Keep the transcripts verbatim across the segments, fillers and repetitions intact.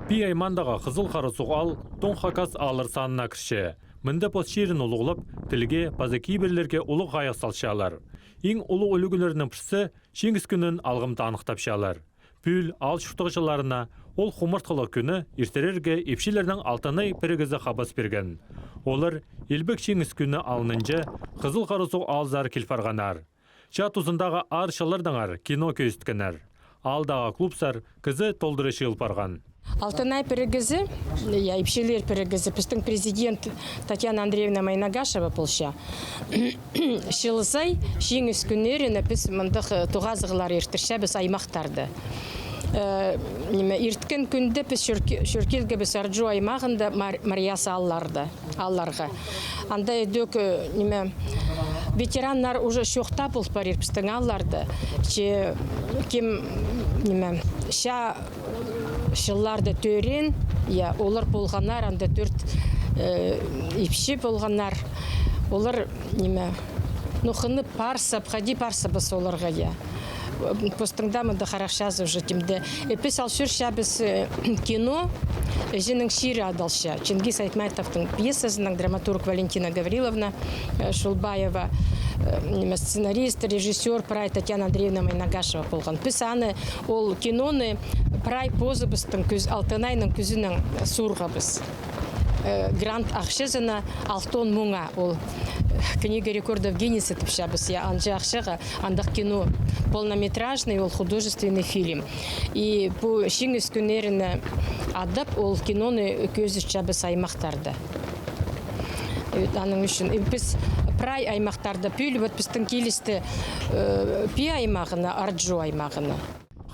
Пии аймаандағы Хызыл Харасуғ аал тоң хакас ааллар санына кірче. Мында пос чирін улуғлап, тілге паза кибірлерге улуғ хайығ салчалар. Иң улуғ ӱлӱкӱннернің пірсі — Чиңіс кӱнін алғым таныхтапчалар. Пӱӱл аал чуртағҷыларына ол хумартхылығ кӱні иртерерге ипчілернің «Алтынай» пірігізі хабас пирген. Олар Илбек Чиңіс кӱні алнынҷа Хызыл Харасуғ аалзар кил парғаннар. Чаа тузындағы аар чыллардаңар кино кӧзіткеннер. Аалдағы клубсар кізі толдыра чыыл парған. «Алтынай» пірігізі, я, ипчілер пірігізі, пістің президент Татьяна Андреевна Майнагашева полча. Чыл сай Чиңіс кӱннеріне піс мындағ, э, тоғазығлар иртірчебіс аймахтарда. Э, ниме, ирткен кӱнде піс чӧркі-, чӧркелгебіс Арҷу аймағында Мар-, Марьяс аалларда, аалларға. Анда ідӧк, э, ниме, ветераннар уже чоохтап пол парир пістің аалларда. Че кем, ниме, чаа чылларда тӧреен, я, олар полғаннар, анда тӧрт, э, ипчі полғаннар. Олар, ниме, ну, хынып парсап, хайди парсабыс оларға, я. Постың даа мында харахчазы уже тимде. Э, піс ал чӧрчебіс, э, кино, «Іҷенің чирі» адалча. Чингис Айтматовтың пьесазынаң, драматург Валентина Гавриловна, э, Шулбаева, э, ниме, сценарист, режиссёр прай Татьяна Андреевна Майнагашева полған. Піс аны, ол киноны прай позыбыстың кӱс-, «Алтынайның» кӱзінең суурғабыс. Э, грант ахчазына алтон муңа, ол, э, Книга рекордов Гиннесса тіпчебіс, я, анҷа ахчаға андағ кино, полнометражный, ол художественный фильм. И пу Чиңіс кӱннеріне адап, ол киноны кӧзітчебіс аймахтарда. Э, аның ӱчӱн, э, піс прай аймахтарда пӱӱл, вот пістің килісті, э, Пии аймағына, Арҷу аймағына.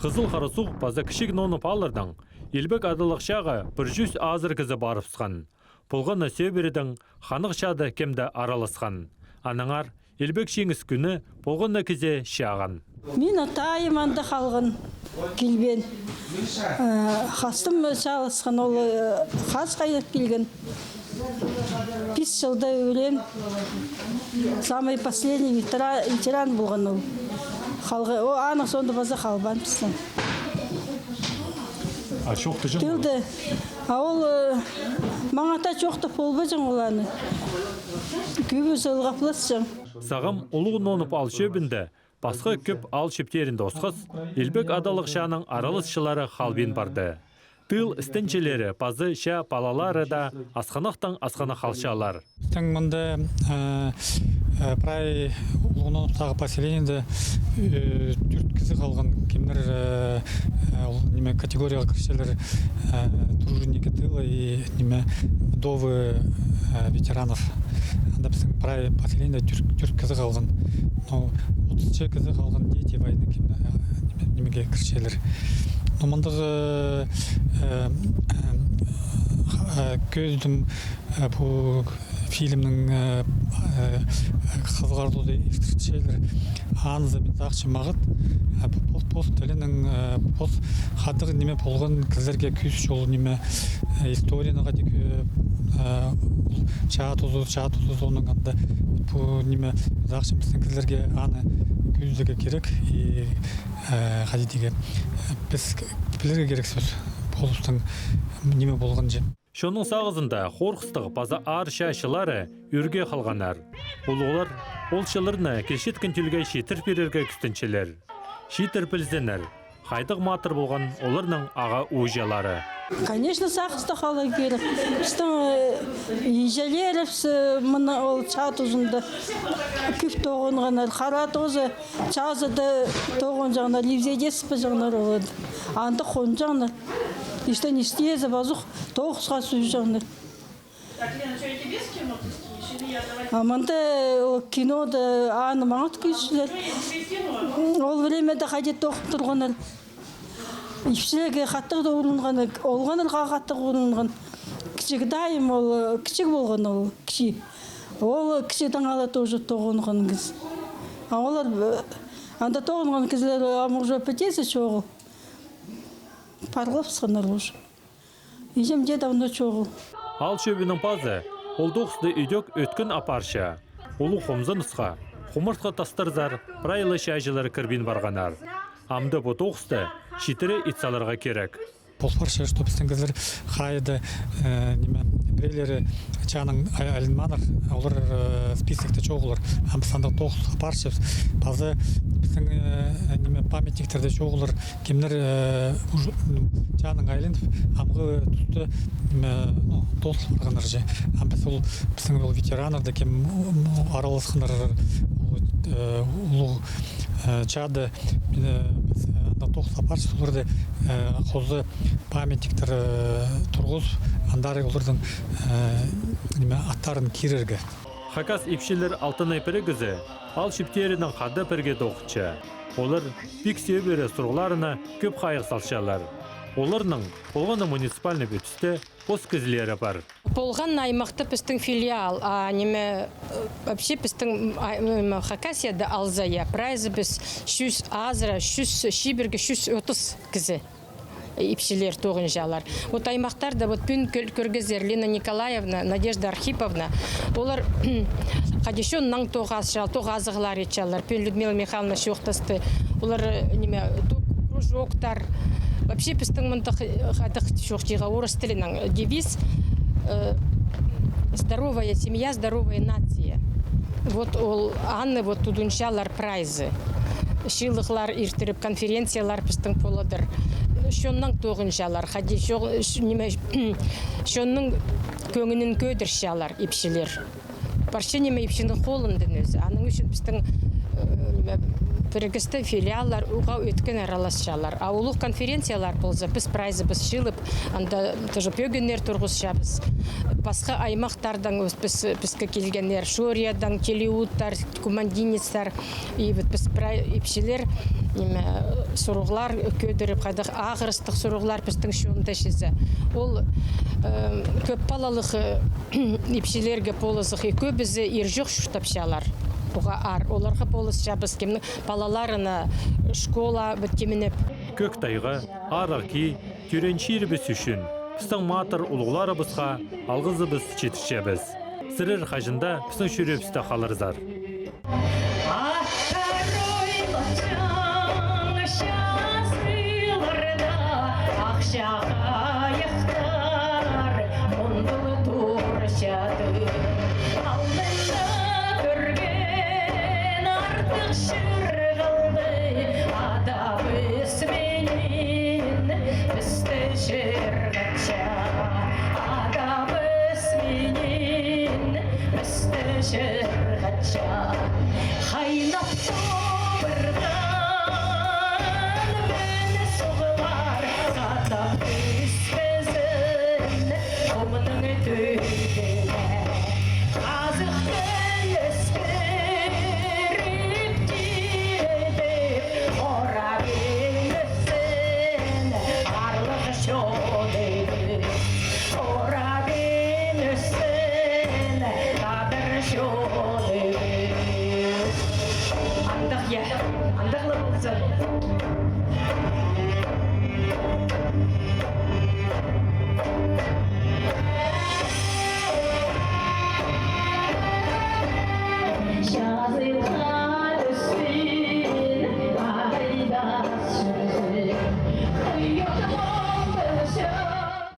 Хызыл Харасуғ паза Кічіг Нонып ааллардаң Илбек Адалығ чааға пір чӱс азыра кізі парыбысхан. Полған на сӧбіредең ханығ чаада кем дее араласхан. Аннаңар Илбек Чиңіс кӱні полған на кізее чағын. Мин атайым анда халған, килбеен. Э, хастым чааласхан, ол, э, хас хайдағ килген. Пис чылда ӧлеен. Самый последний ветера-, ветеран полған ол. Халға, о, аның соонда паза халбаан пістең. А чоохтаҷаң ба? Тілді. А ол, э, маңата чоохтап полбаҷаң ол аны. Кӧбізі ылғапласчаң. Сағам Улуғ Нонып аал чӧбінде пасха кӧп аал чӧптерінде осхас, Илбек Адалығ чааның араласчылары халбин парды. Тыл істенҷілері паза чаа палалары даа асхынахтаң асхынах халчалар. Пістің мында, э, э, прай Улуғ Нонып тағы поселениеде, э, тӧрт кізі халған, кемнер, э, э, ол, ниме, категорияға кірчелер, э, труженики тыла и, ниме, вдовы, э, ветеранов. Анда пістің прай поселениеде тӧрт, тӧрт кізі халған. Но отыс ча кізі халған дети войны, кемнер, э, ниме, нимеге кірчелер. Но мындағ, э, э, э, кӧзідім, э, пу фильмнің, э, э, хызығ артуды иртірчелер. Анзы мин сағынчам мағат, э, пу пос, пос тілінің, э, пос хатығ ниме полған кізілерге кӧзіт чол ниме, э, историяны хайди, э, э, чаа тузы, чаа тузы соның анда. Пу ниме, сағынчам пістің кізілерге аны кӧзідерге кирек. И, э, хайди тигі, э, піс пілерге кирекпіс, полыстың ниме полған чи. Чонның сағызында хорғыстығ паза аар чаа чыллары ӧрге халғаннар. Улуғлар ол чылларны килчеткен тӧлге читір пирерге кӱстенчелер. Читір пілзіннер, хайдағ матыр полған оларның аға-ууҷалары. Конечно, сағыста халарға кирек. Пістің, э, иҷелерібіс, э, мына ол чаа тузында кӧп тоғынғаннар, хара тооза, чазыда тоғынҷаңнар, ибзеде сыппаҷаңнар олар. Анда хонҷаңнар. Истен истезе пазох тоғысха сӱрҷеңнер. А мында, э, о, кинода аны маңат кӧзітчелер. Ол времяда хайди тоғын турғаннар. Ипчілерге хатығ тоғынған, олғаннарға хатығ тоғынған. Кічіг дайым ол, э, кічіг полған ол, кічі. Ол кічігдең ала тоже тоғынған кізі. А олар, э, анда тоғынған кізілер, а, может, пітезі чоғыл. Парғлапсханнар уже. Иҷем дее давно чоғыл. Аал чӧбінің пазы ол тоғысты ідӧк ӧткін апарча. Улуғ хомзынысха, хумартхы тастарзар прай ла чааҷылар кірбин парғаннар. Амды пу тоғысты читіре ит саларға кирек. Пол парча, что пістің кізілер хайда, э, ниме, пірелері чаанаң ай-, айланмааннар, олар, э, списокта чоғыллар. Ам піс андағ тоғыс апарчабыс. Паза пістің, э, ниме, памятниктерде чоғыллар, кемнер, э, уже, ну, чаанаң айланып, амғы туста, ниме, ну, тоғыс парғаннар чи. Ам піс ол, пістің ол ветераннарда кем, ну, араласханнар, ол, э, улуғ, э, чаада, э, піс, э, андағ тоғыс апарчабыс, оларны, э, хоза памятниктер, э, турғызып, андар оларның, э, ниме, аттарын кирерге. Хакас ипчілер алтынай пірігізі аал чӧптерінең хада пірге тоғынча. Олар пик сӧбіре сурығларына кӧп хайығ салчалар. Оларның полған на муниципальный пӧтісте пос кізілері пар. Полған на аймахта пістің филиал, а ниме, э, вообще пістің, а, м, Хакасияда алза, я, прайзы піс чӱс азыра, чӱс, чибіргі чӱс отыс кізі. Ипчілер тоғынчалар. Вот аймахтарда, вот пӱӱн кӧр-, кӧргезер Лена Николаевна, Надежда Архиповна, олар хайди чоннаң тоғасча-, тоғазығлар итчелер. Пӱӱн Людмила Михайловна чоохтасты. Олар, э, ниме, ту-, кружоктар. Вообще пістің мындағ, э, хайдағ чоохтирға, орыс тілінең девиз, э, «Здоровая семья, здоровая нация». Вот ол, аны вот тудынчалар прайзы. Чыылығлар иртіріп, конференциялар пістің поладыр. Чоннаң тоғынчалар, хайди чо-, ш-, ниме, чонның кӧңнін кӧдірчелер ипчілер. Парча ниме ипчінің холындаң ӧзі. Аның ӱчӱн пістің, э, ниме, пірігісте филиаллар уғаа ӧткін араласчалар. А улуғ конференциялар полза, піс прайзы піс чыылып, анда тоже пӧгіннер турғысчабыс. Пасха аймахтардаң піс, піске килгеннер, Шориядаң, Телеуттар, Кумандинецтер. И вот піс прай ипчілер, ниме, сурығлар кӧдіріп, хайдағ ағырыстығ сурығлар пістің чонда чізе. Ол, э, кӧп палалығ, э, ипчілерге полызығ, и кӧбізі ир чох чуртапчалар. Уғаа аар. Оларға полысчабыс, кемнің палаларына школа, вот, тимнеп. Кӧк тайға, арығ кии, тӧреен чирібіс ӱчӱн пістің матыр улуғларыбысха алғызыбыс читірчебіс. Сірер хаҷан даа пістің чӱреебісте халарзар. Аттар ойлапчаң чазыларда, ах чахайахтар мындағ турчадыр. Алнында кӧрген артых чырғалды, адабыс менен пісті чырғатча. Адабыс менен пісті чырғатча. Хайнап тобырға